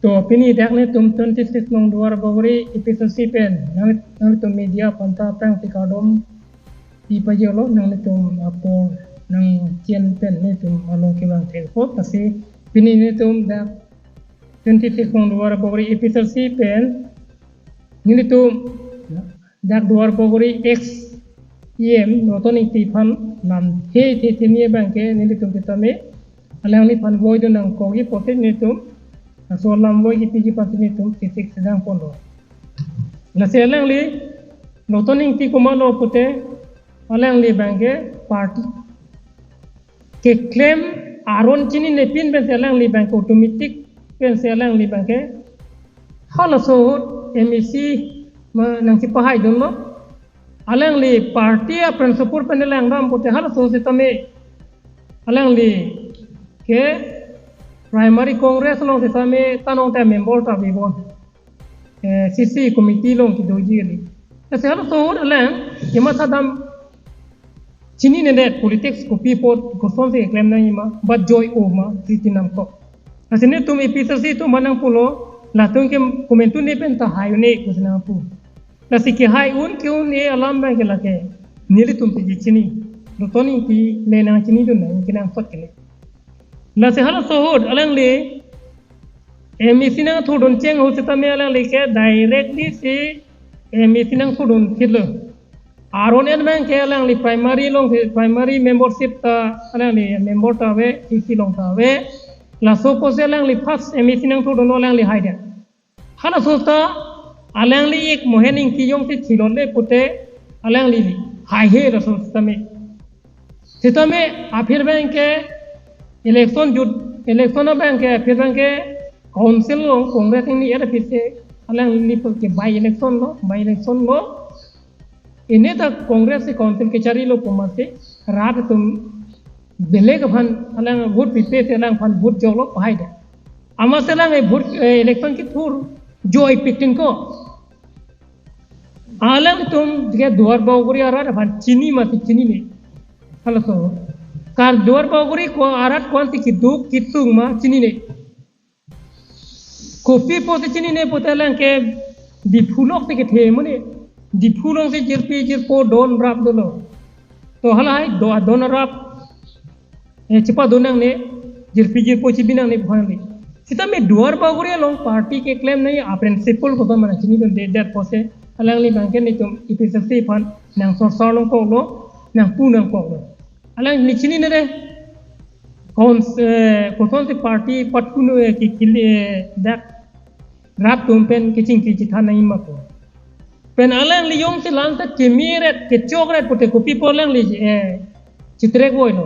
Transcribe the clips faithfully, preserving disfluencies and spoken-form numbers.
To pini dak netum twenty-six nong Duar Bagori A P H L C pen nang, nanglitum media aphan ta prang ti kardom pi pajirlo, nanglitum apor nangchen pen netum along kevang thek apot. Lasi pini netum dak twenty-six nong Duar Bagori A P H L C pen nelitum dak Duar Bagori ex E M Roton Ingti aphan lamthe the the ni abang ke nelitum sitame alangliphan voidun nangkokji apot si nelitum laso alam voi kipiji aphan si nelitum sisik sedang ponlo. Lasi alangli Roton Ingti komatlo pute alangli abang ke party keklem aron chininepin pensi alangli abang ke automatic pensi alangli abang ke halaso ahut M A C ma nangchipahaidunlo. Alangli party a-principle pen alang ram pute halaso sitame alangli ke primary Congress along sitame tanong ta member ta bibon. Eh, C C committee along kedoji kali. Lasi halaso ahut alang kematha dam chininedet politics kopi apot kosonsi keklem nangji ma, ba joi-o ma, si chinamkok. Lasi netum A P H L C atum aphan nangpulo, latum ke komantu ne pen ta hai un-e pusi nangpu. Lasi kehai un ke un-e alam abang ke lake nelitum piji chini. Roton Ingti le nangchinidun nang kenangsot kele. Lasi halaso ahut alangli M A C nangthurdun cheng ahut sitame alangli ke directly si M A C nangthurdun thitlo. Aron en abang ke alangli primary along si primary membership ta alangli member ta ave, C C along ta ave. Laso apotsi alangli first M A C nangthurdunlo, alangli haidet. Halaso ta alangli ik Mohen Ingti jongsi thilonle pute alangli haihe laso sitame. Sitame aphi abang ke election jut, election abang ke aphi abang ke council along Congress ni er aphi si alangli pu ke by election lo, by election lo. Ini ta Congress si council kecharilo pu amatsi rat atum belek aphan alang vote pipe si alangphan vote joklo pahaidet. Amatsi alang e vote, eh, election kethur joipik tin ko. Alangtum ke Duar Bagori arat aphan chini mati chinine. Halaso. Kar Duar Bagori ko arat ko-ansi keduk kesung ma chinine. Kopi apotsi chinine pute alang ke Diphu lok si kethe amonit. Diphu alongsi jirpi jirpo don rap dolo. To halahai do don rap. Eh, chepadon nangne, jirpi jirpo chibi nangne buhan le. Sitame Duar Bagori along party keklem nangji a-principle koson ma nangchinidunde, therefore si alangli abang ke netum A P H L C aphan nangsorsor longkoklo, nangpu nangkoklo. Alangli chininede. Kon, eh, kosonsi party patkuno, eh, ki, ki, eh, dak rat atum pen kechingki chethan nangji ma ko. Pen alangli jongsi lang ta kemeret kechokret pute kopi apot alangli, eh, chitrek voilo.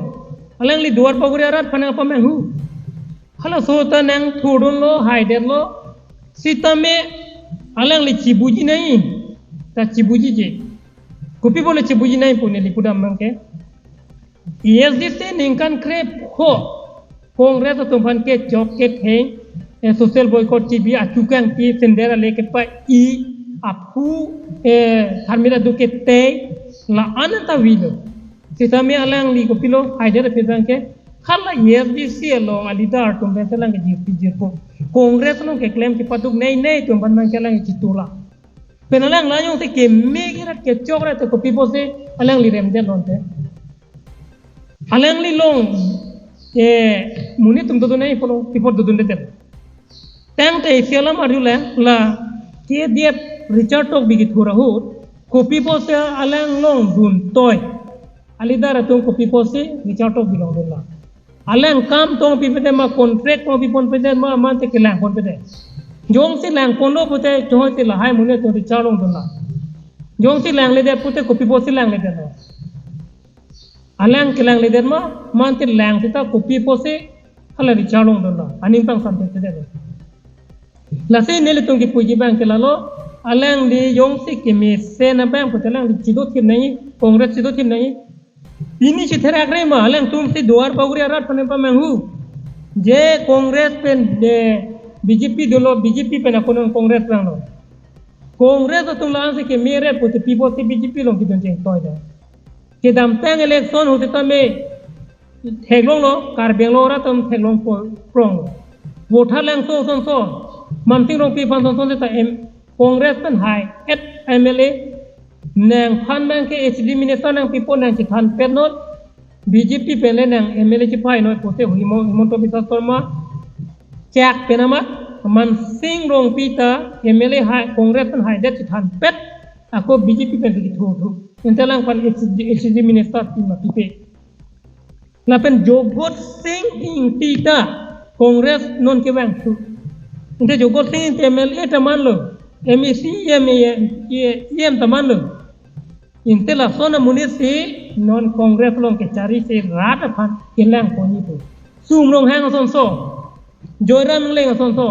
Alangli Duar Bagori arat aphan nangpamanghu. Halaso ta nangthurdunlo, haidetlo. Sitame alangli chibuji nangji. Ta chibujije. Kopi apot le chibuji nangji pu neli pudam abang ke. A S D C ningkan krepho Congress atum aphan kechok ketheng, eh, social boycott chibi, achu kangpi, sender ale kepa-i, aphu, eh, tharmila do ketei, la-an ta avelo. Sitame alangli kopilo, haidet aphi abang ke, hala A S D C along a-leader atum pen si alang ke jirpi jirpo. Congress along keklem kepaduk nei nei atum aphan abang ke alang chitula. Pen alang la jongsi keme keret kechokret te kopi apotsi alangli remdet lonte. Alangli along, eh, monit atum dodun nangji pulo, pi apot dodundedet. Tangte isi alam arjulang la K D F Richard Tokbi kethur ahut, kopi apotsi alang along duntoi. A-leader atum kopi apotsi Richard Tokbi along dunlo. Alang kam tong pipedet ma, contract tong pipon pedet ma, mante kelang ponpedet. Jongsi lang ponlo pute, jongsi lahai monit atum Richard along dunlo. Jongsi langledet pute kopi apotsi langledetlo. Alang kelangledet ma, mante lang seta kopi apotsi hala Richard along dunlo. Aning pangsamthedetlo. Lasi nelitum kipuji abang ke lalo, alangli jongsi kemesen abang pute alangli chidothip nangji, Congress chidothip nangji. Pini chitherak re ma, alangtum si Duar Bagori arat aphan pamanghu. Je Congress pen, je B J P dolo, B J P pen ako non Congress vanglo. Congress atum la-ansi kemeret pute pi apotsi B J P along kedun chengtoi do. Kedamtang election ahut sitame theklonglo, Karbi Anglong arat atum theklong po-, pronglo. Voter langso sonso. Mansing Rongpi aphan son son ta M Congress pen hai et M L A nangphan nang ke H D minister nangpipo nang chethan pet non. B J P pen le nang M L A chepai non pusi Himo-, Himanta Biswa Sarma chak pen amat Mansing Rongpi ta M L A hai Congress pen hai det chethan pet ako B J P pen ke thu thu. Ante alangphan H D, H D minister pi ma pipe. Lapen Jagat Sing Engti ta Congress non kevang thu. Ante Jagat Sing Engti M L A ta manlo, M A C, M A, E M ta manlo. Ante lason amonit si non Congress along kechari si rat aphan kelang ponji pu. Sum Ronghang asonso, Joyram Engleng asonso.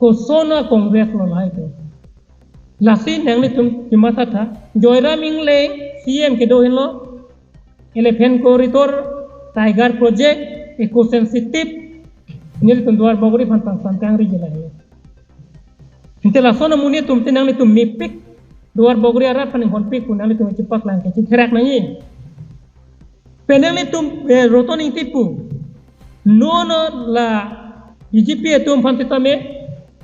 Koson a Congress lo lahai ke. Lasi nanglitum kematha tha. Joyram Engleng C M kedo henlo. Elephant Corridor, Tiger Project, Eco Sensitive, nelitum Duar Bagori aphan pangsan kangri jela he. Ante lason amonit atum te nanglitum mepik, Duar Bagori arat aphan inghonpik pu nanglitum chepaklang ke chetherak nangji. Pen nanglitum, eh, Roton Engti pu. Non la B J P atum aphan sitame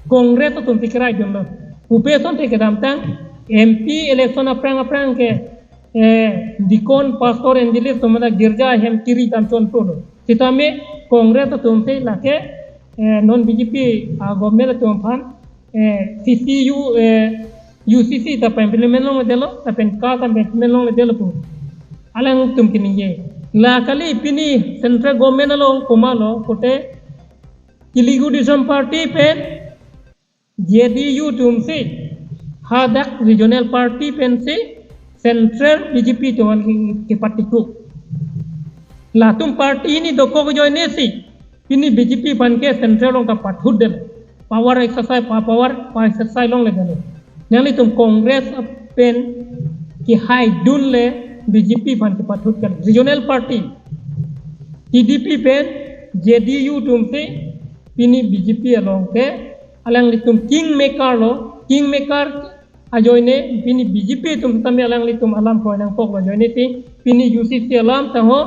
Congress atum tikrai dunlo. Pupe asonte kedamtang M P election aphrang aphrang ke, eh, deacon, pastor, evangelist atum mane girja ahem kiri dam chonpolo. Sitame Congress atum te lake, eh, non B J P a government atum aphan, eh, C C U, eh, U C C ta pa-implement longledetlo, lapen CAA ta pa-implement longledetlo pu alangtum keningje. La kali pini central government along komatlo pute Telugu Desam Party pen J D U atum si hadak regional party pen si central B J P atum aphan ke, kepatikuk. Latum party hini dokok ajoine si pini B J P aphan ke central along ta pathut detlo. Power exercise, pa-, power pa-exercise longledetlo. Nanglitum Congress pen kehai dunle B J P aphan kepathut kali. Regional party T D P pen J D U atum si pini B J P along ke alanglitum kingmaker lo, kingmaker ajoine pini B J P atum sitame alanglitum alam kroi nangkoklo ajoine si pini U C C alam ta ho,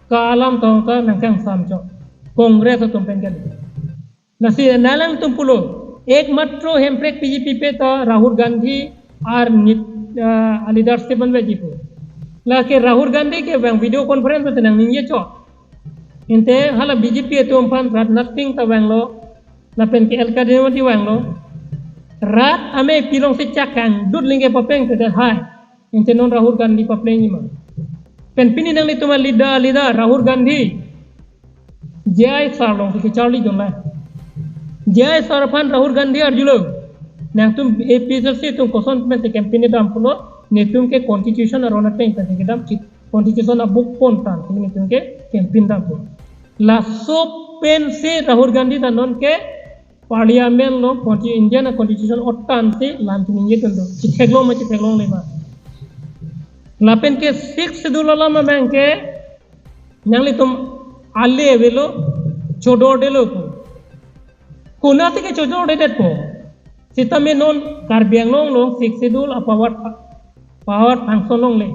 CAA alam ta ho ta nangkangsam chot. Congress atum pen kali. Lasi nanglitum pulo, ekmatro Hemprek P G P pe ta Rahul Gandhi ar nit, ah, leadership anveji pu. Lake Rahul Gandhi ke vang video conference pen nangningje chot. Ante hala B J P atum aphan Rajnath Singh ta vanglo, lapen ke L K Advani vanglo. Rat amei pilong si chak kangdut lingke papeng te hai. Ante non Rahul Gandhi paplengji ma. Pen pini nanglitum a leader, leader Rahul Gandhi. J I sir along si kecharli dunlo. J I sir aphan Rahul Gandhi arjulo. Nangtum A P H L C atum koson pen si campaign dam pulo, netum ke constitution aron ateng pen si kedam chit, constitution a-book pon tan si netum ke campaign dam pulo. Laso pen si Rahul Gandhi ta non ke Parliament along, consti-, Indian constitution otan si lam keningje dunlo. Chetheklong ma chetheklongle ma. Lapen ke Sixth Schedule alam abang ke nanglitum ale avelo, chodordetlo pu. Konat si ke chodordedetpo? Sitame non Karbi Anglong along Sixth Schedule a-power, power function longle.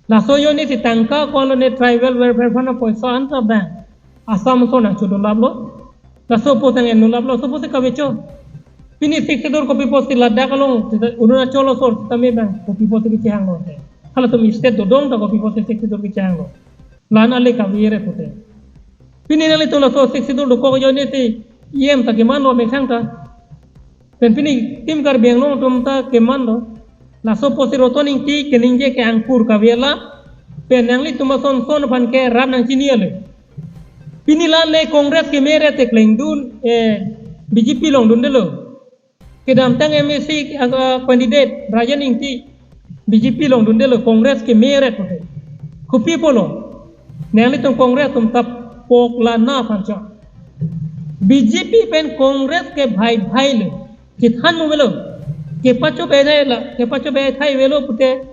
Laso ajoine si tangka ko-an lone tribal welfare fund apoisa anta abang Assam ason nangchodolaplo. Laso apo tang ennolaplo, laso apo si kavecho. Pini Sixth Schedule kopi apotsi Ladakh along, Arunachal asor sitame abang kopi apotsi kechehanglo te. Halatum state dodong ta kopi apotsi Sixth Schedule kechehanglo. La-an ale kavere pute. Pini nanglitum laso Sixth Schedule dokok ajoine si E M ta kemanlo methang ta. Pen pini Team Karbi Anglong atum ta kemanlo. Laso apotsi Roton Engti keningje ke angkur kave alam. Pen nanglitum ason son aphan ke rat nangchini ale. Pini la-an le Congress keme ret te klengdun, eh, B J P longdundetlo. Kedamtang M A C, ah, candidate Rajen Engti B J P longdundetlo, Congress keme ret pute. Kopi apotlo? Nanglitum Congress atum ta pokla na aphan chot. B J P pen Congress ke bhai bhai lo. Chethan mo avelo. Kepachobe thai la, kepachobe thai avelo pute.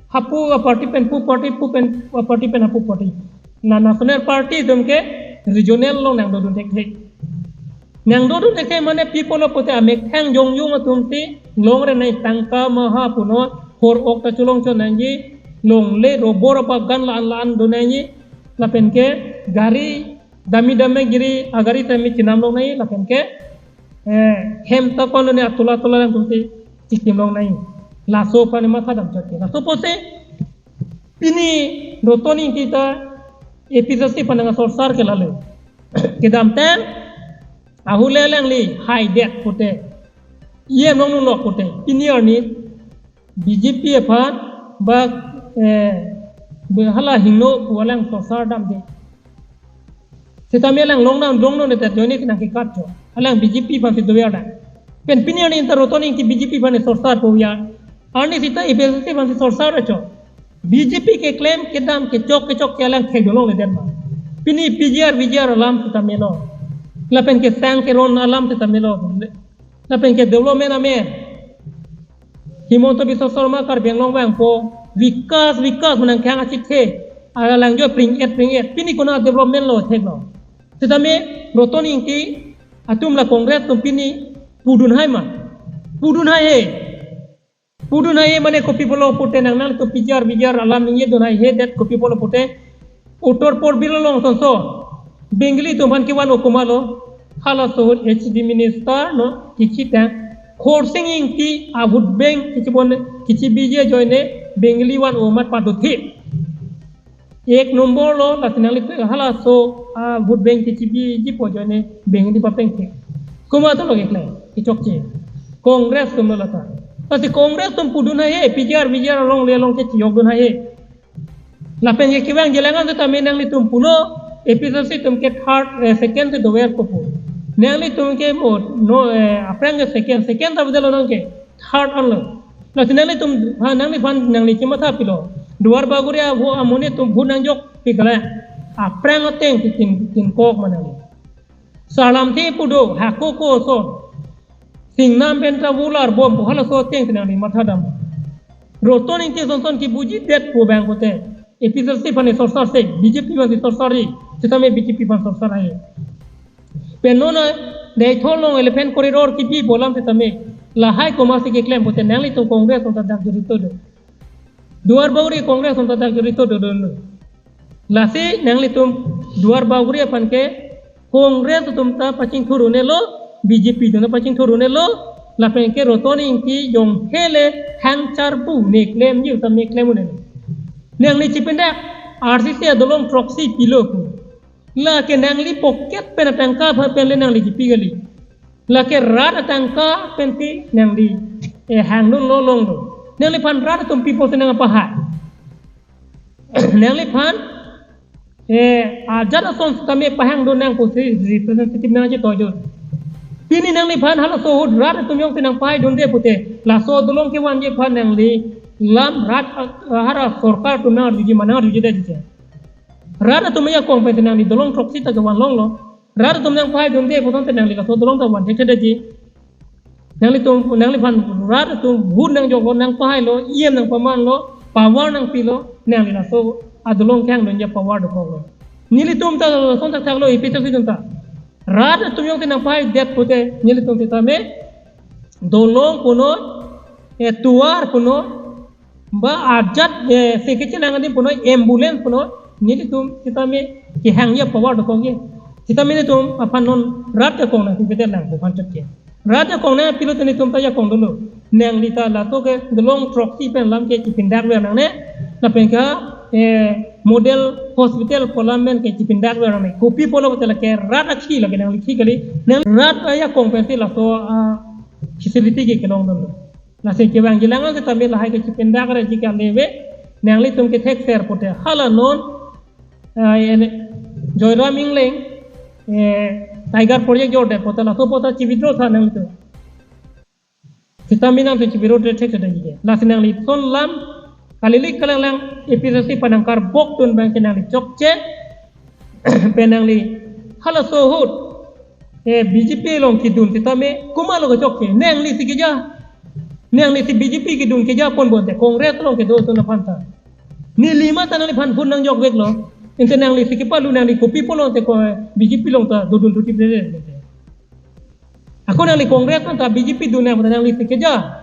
Hapu a-party pen pu party, pu pen a-party pen hapu party. La national party atum ke regional along nangdodun thekthe. Nangdodun thekthe mane pi apotlo pute amethang jongjong atum si longre nai tangka maha punon hor ok ta cholong chot nangji, longle rubber abagan la-an la-an do nangji, lapen ke gari dami dami giri agari tame chinam long nangji, lapen ke eh, hem ta konlo ne atola atola lang tumsi chikim longnai. Laso aphan ne matha dam chot ke. Laso apotsi pini Ratan Engti ta A P H L C aphan nangsorsar ke lalo. Kedamtang ahule alangli haidet pute, iyem longnulok pute, pini arni B J P aphan ba, eh, be hala hingno pu alang sorsar damde. Sitame alang longnam longno ne tet joine nangkekat chot. Alang B J P aphansi dover dam. Pen pini arni ta Ratan Engti B J P aphan sorsar pu ya. Arni sita A P H L C aphansi sorsar chot. B J P keklem kedam kechok kechok ke alang khek dolongledet ma. Pini P G R V G R alam sitame lo. Lapen kesang keron alam sitame lo. Lapen ke development amen. Himanta Biswa Sarma Karbi Anglong vangpo, vikas, vikas pu nangkehang achithe. Alang jo pring-et, pring-et. Pini konat development lo theklo. Sitame Ratan Engti atum la Congress atum pini pudun hai ma. Pudun hai he. Pudun hai he mane kopi pulo pute nang nangtum P G R V G R alam ningjedun hai he det kopi pulo pute. Uttar Purbi along sonso Bengali atum aphan kevan-o komatlo, halaso ahut H D minister no kechitang, Khorsing Engti a-vote bank kechibon kechibiji ajoine Bengali van-o amat padothip. Ek nombor lo, lasi nangli halaso a-vote bank kechibiji pu ajoine Bengali papeng thip. Komat lo keklem, kechokche. Congress atum lo lata. Lasi Congress atum pudun hai he, P G R V G R along le along ke chiyokdun hai he. Lapen ke kevangji alang an sitame nanglitum pulo, A P H L C atum ke third, eh, second si dover kopu. Nanglitum ke mo, no, eh, aphrang ke second, second ta bidalo nang ke third anlo. Lasi nanglitum, ha, nangliphan nangli chematha pilo. Duar Bagori avo amonit atum vote nangjokpik le. Aphrang ateng si tin, tin kok ma nangli. Sarlamthe pu do, hako ko ason. Singnam pen ta volar bom pu halaso ateng si nangli matha dam. Ratan Engti sonson kebuji det pu abang pute. A P H L C aphan sorsar se, B J P aphan sorsar ri, sitame B J P aphan sorsar hai. Pen non a, Deithor along elephant corridor kebi pu alam sitame, lahai komatsi keklem pute nanglitum Congress atum ta dak jorito do. Duar Bagori Congress atum ta dak jorito dodunlo. Lasi nanglitum Duar Bagori aphan ke Congress atum ta pachingthur un-elo, B J P atum ta pachingthur un-elo, lapen ke Ratan Engti jong hele hang charbu ne klemji utam ne klem un-elo. Nangli chipindak R C C adolong throksi pilo pu. Lake nangli pocket pen atangka aphan pen le nangli chipi kali. Lake rat atangka pensi nangli, eh, hangdunlo longlo. Nangliphan rat atum pi pusi nangpahai. Nangliphan, eh, ajat ason sitame pahangdun nang pusi representative nangchetoidun. Pini nangliphan halaso ahut rat atum jongsi nangpahaidunde pute, laso adolong kevanji aphan nangli lam rat, ah, hara sorkar atum nangarjuji ma, nangarjujidetji. Rat atum ajakong pensi nangli dolong throksi ta kevan longlo. Rat atum nangpahaidunde pu tangte nangli laso adolong ta van thekthedetji. Nanglitum, nangliphan rat atum vote nangjoklo, nangpahailo, E M nangpamanlo, power nangpilo, nangli laso adolong kehangdunji power dokoklo. Nelitum ta lason thakthaklo, A P H L C atum ta. Rat atum jongsi nangpahaidet pute, nelitum sitame dolong punon, eh, tovar punon, ba ajat, eh, se kechelang adim punon, ambulance punon, nelitum sitame kehangji power dokokji. Sitame nelitum aphan non rat ajakong nangpipedet lang pu aphan chotke. Rat ajakong nangpilo te nelitum ta ajakong dolo. Nangli ta laso ke dolong throksi pen lam ke chipindakver nangne. Lapen ke, eh, model hospital pu alam pen ke chipindakver nangne. Kopi pulo pute lake rat akhei lake nangli khei kali. Nang rat ajakong pensi laso, ah, facility ke kelongdunlo. Lasi kevangji alang an sitame lahai ke chipindakverji ke ave. Nanglitum kethekser pute hala non, ah, ene Joyram Engleng, eh, Tiger Project jordet pute laso pute chi-withdraw tha nangtum. Sitame nangtum chi-withdraw thekthedetji ke. Lasi nangli son lam kalilik kalanglang A P H L C aphan nangkarbokdun abang ke nangli chokche. Pen nangli halaso ahut, eh, B J P along kedun sitame komatlo kechokche, nanglisi keja. Nanglisi B J P kedun keja pon bonte, Congress along kedo atum aphan ta. Neli ma ta nangliphan vote nangjokveklo. Ante nanglisi kepalu nangli kopi pulo te ko B J P along ta dodun thuthipredet. Ako nangli Congress aphan ta B J P dun nang nanglisi keja.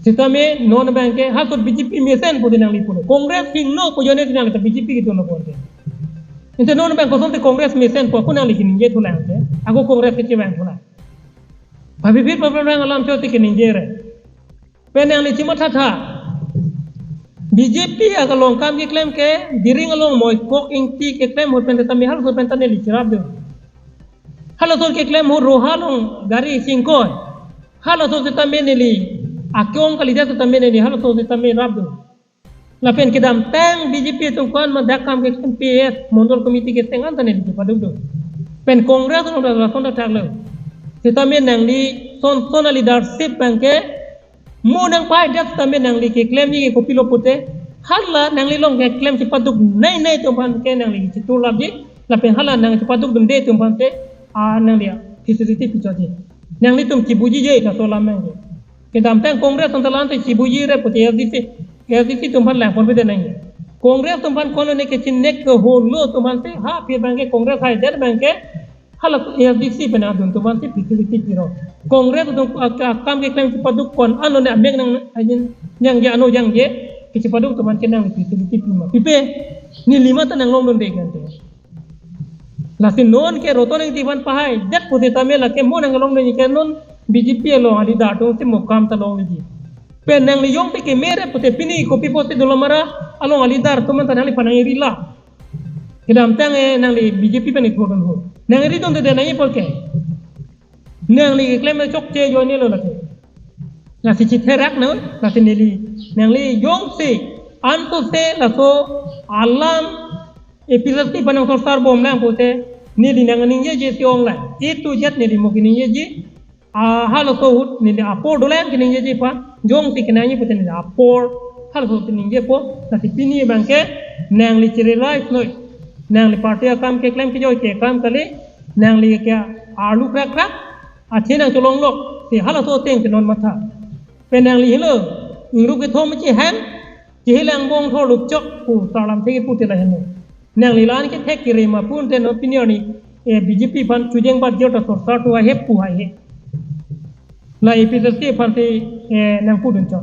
Sitame non abang ke halaso B J P mesen pu te nangli pulo. Congress hingno pu ajoine te nangli ta B J P kedunlo bonte. Ante non abang kosonte Congress mesen pu ako nangli kiningje thulang te. Ako Congress kechevang thulang. Pabibit paprang alam choti ke ningjere. Pen nangli chimathatha. B J P akalong kam keklem ke Diring along Moikok Ingti keklem ahut pen tame halaso pen ta neli chirapdun. Halaso keklem ahut Roha along gari singkoi. Halaso setame neli akyong kalidet setame neli halaso setame rapdun. Lapen kedamtang B J P atum ko-an ma dak kam keklem P S Mondol Committee keteng an ta neli chipadukdun. Pen Congress along ta lason ta thaklo. Setame nangli son son a-leadership abang ke mo nangpahai dak setame nangli keklemji ke kopilo pute. Hala nangli along keklem chipaduk nei nei atum aphan ke nangli chiturlapji. Lapen hala nang chipadukdunde atum aphan ke a nangli facility pichotji. Nanglitum chibujije laso alam abang ke. Kedamtang Congress atum ta la-an ta chibujire pute A S D C. A S D C atum aphan lang ponpe de nangji. Congress atum aphan kono ne ke chinek ke holo atum aphan te ha phi abang ke Congress haidet abang ke hala A S D C pen adun atum aphan te facility piro. Congress atum ak-, akam keklem chipaduk ko-an ano ne amek nang ajin jangje ano jangje ke chipaduk atum aphan ke nang facility pima. Pipe neli ma ta nanglongdunde kante. Lasi non ke Roton Ingti aphan pahai dak pute tame lake mo nanglongdunji ke non B J P along a-leader atum si mo kam ta longleji. Pen nangli jongte kemere pute pini kopi pusi dolo mara along a-leader atum anta nangliphan nang-eri la. Kedamtang e nangli B J P pen ithurdun ho. Nang-eridunde nangji apot ke. Nangli keklem chokche ajoine lo lake. Lasi chitherak no, lasi neli. Nangli jongsi anto se laso alam A P H L C aphan nangsorsar bomlang pute neli nangningjeje si ong lang. A to Z neli mo keningjeji. Ah, halaso ahut neli apor dolang keningjeji aphan. Jongsi kenangji pute neli apor. Halaso ahut ningjepo. Lasi pini abang ke nangli chi-realize noi. Nangli party akam keklem kejoi ke kam kali. Nangli ke arlu krakrak. Athe nangcholonglok. Si halaso ateng ke non matha. Pen nangli helo. Ingru kethom chihang. Chihilang bong thor lupchok pu sarlam thek pute la henlo. Nangli la-an kethek kiri ma pute non pini arni, eh, B J P aphan chojeng bat jor ta sorsar tu ahep pu hai he. La A P H L C aphan te, eh, nangpudun chot.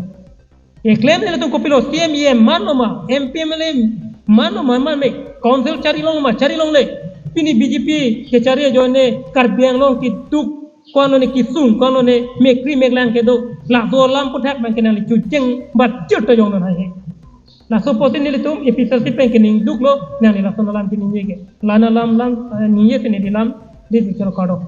Keklem nelitum kopilo C E M, E M man lo ma, M P, M L A man lo ma, man me, council chari long ma, chari longle. Pini B J P kechari ajoine Karbi Anglong keduk ko-an lone kesung, ko-an lone mekri meklang kedo. Laso alam aphuthak abang ke nangli chojeng bat jor ta jongnon hai he. Laso apotsi nelitum A P H L C pen kening duklo, nangli laso alam keningje ke. La-an alam lam, eh, ningje si neli lam, di bichar kado.